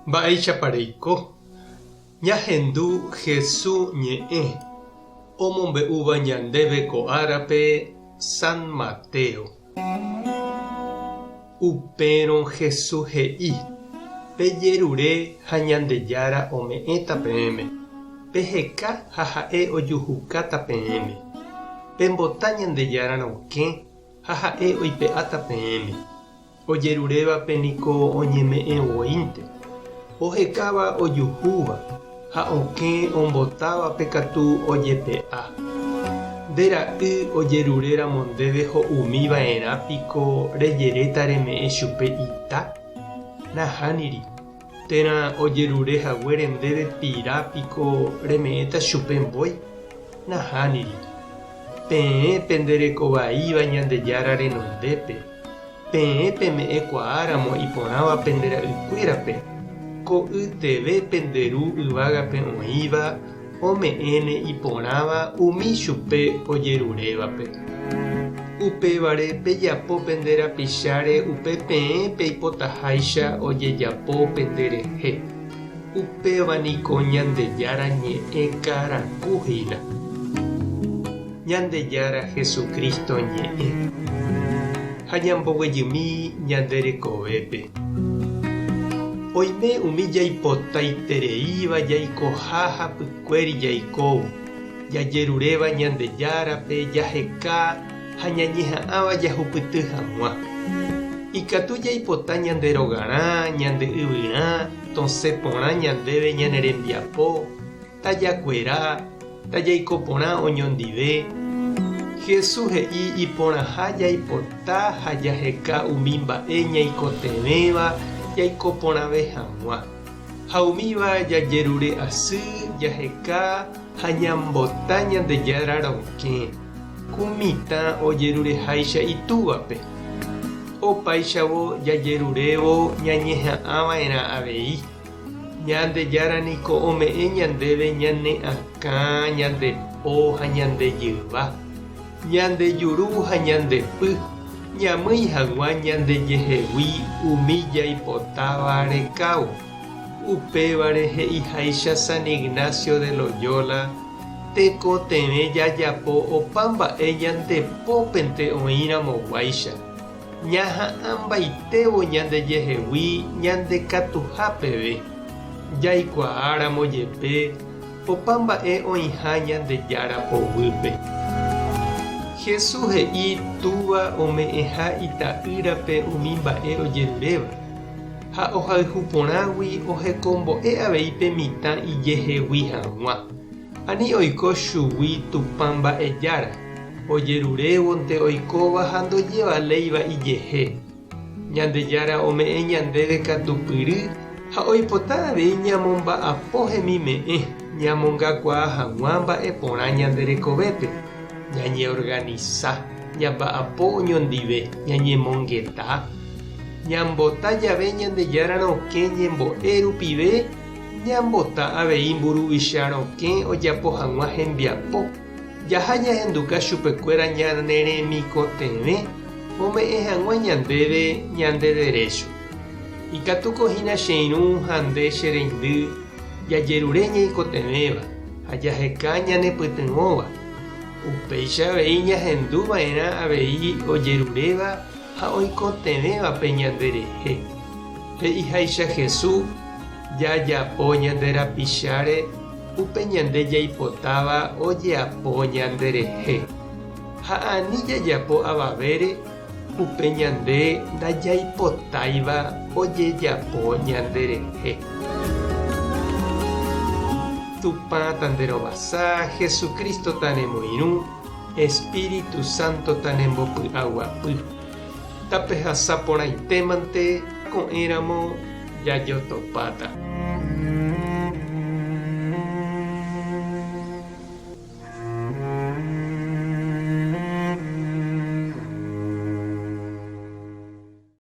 Mba'éichapa reiko? Ñahendu Hesu ñe'ẽ omombe'úva ñandéve ko árape San Mateo. Upérõ Hesu he'i, Pejerure ha Ñandejára ome'ẽta peẽme, peheka ha ha'e ojuhukáta peẽme. Pembota Ñandejára rokẽ ha ha'e oipe'áta peẽme. Ojerurévape niko oñeme'ẽ voínte, ohekáva ojuhúva ha okẽ ombotávape katu ojepe'a. Nde ra'y ojerure ramo ndéve ho'umi va'erã piko rejeréta reme'ẽ chupe ita? Nahániri. Térã ojerure haguére ndéve pira piko reme'ẽta chupe mbói? Nahániri. Peẽ pende reko vaíva Ñandejára renondépe. Peẽ peme'ẽ kuaáramo iporãva pende ra'ykuérape, ko'yteve pende Ru yvágape oĩva ome'ẽne iporãva umi chupe ojerurévape. Upévare pejapo pende rapicháre upe peẽ peipotaháicha ojejapo penderehe. Upéva niko Ñandejára ñe'ẽ karaku hína. Ñandejára Jesucristo ñe'ẽ ha ñamboguejymi ñande rekovépe. Oime umi jaipotaitereíva jaikoha hapykuéri jaikóvo, jajeruréva Ñandejárape jaheka ha ñañeha'ãva jahupyty hag̃ua. Ikatu jaipota ñande rogarã, ñande yvyrã, tosẽ porã ñandéve ñane rembiapo, tajakuera, tajaiko porã oñondive. Jesús he'i iporãha jaipota ha jaheka umi mba'e ñaikotevẽva jaiko porãve hag̃ua. Ha umíva jajerure asy, jaheka ha ñambota Ñandejára rokẽ, ku mitã ojerureháicha itúvape. Opáichavo jajerurévo ñañeha'ãva'erã avei. Ñandejára niko ome'ẽ ñandéve ñane akã, ñande po ha ñande jyva, ñande juru ha ñande py, ñamýi hag̃ua ñandejehegui umi jaipotáva rekávo. Upévare he'iháicha San Ignacio de Loyola, tekotevẽ jajapo opa mba'e ñande pópente oĩramoguáicha. Ñaha'ãmbaitévo ñandejehegui ñandekatuha peve, jaikuaáramo jepe opa mba'e oĩha Ñandejára poguýpe. Jesús he'i Túva ome'ẽha Ita'ýrape umi mba'e ojeruréva, ha ohayhu porãgui ohekombo'e avei pe mitã ijehegui hag̃ua. Ani oiko chugui Tupã mba'ejára. Ojerurévonte oikóva ha ndojevaléiva ijehe. Ñandejára ome'ẽ ñandéve katupyry ha oipota avei ñamomba'apo hemime'ẽ ñamongakuaa hag̃ua mba'e porã ñande rekovépe, ñañeorganisa, ñamba'apo oñondive, ñañemongeta, ñambota jave Ñandejára rokẽ ñembo'e rupive, ñambota avei mburuvicha rokẽ ojapo hag̃ua hembiapo. Jaha ñahenduka chupekuéra ñane remikotevẽ ome'ẽ hag̃ua ñandéve ñande derécho. Ikatúko hína che irũ ha nde che reindy jajerure ñaikotevẽva ha jaheka ñanepytyvõva. Upéicha avei ñahendu va'erã avei ojeruréva ha oikotevẽvape ñanderehe. He'iháicha Jesús, jajapo ñande rapicháre upe ñande jaipotáva ojeapo ñanderehe, ha ani jajapo avavére upe ñande ndajaipotáiva ojejapo ñanderehe. Tupã tanderovasa, Jesucristo tanemoirũ, Espíritu Santo tanembopy'aguapy. Tapehasa porãitémante ko'ẽramo jajotopáta.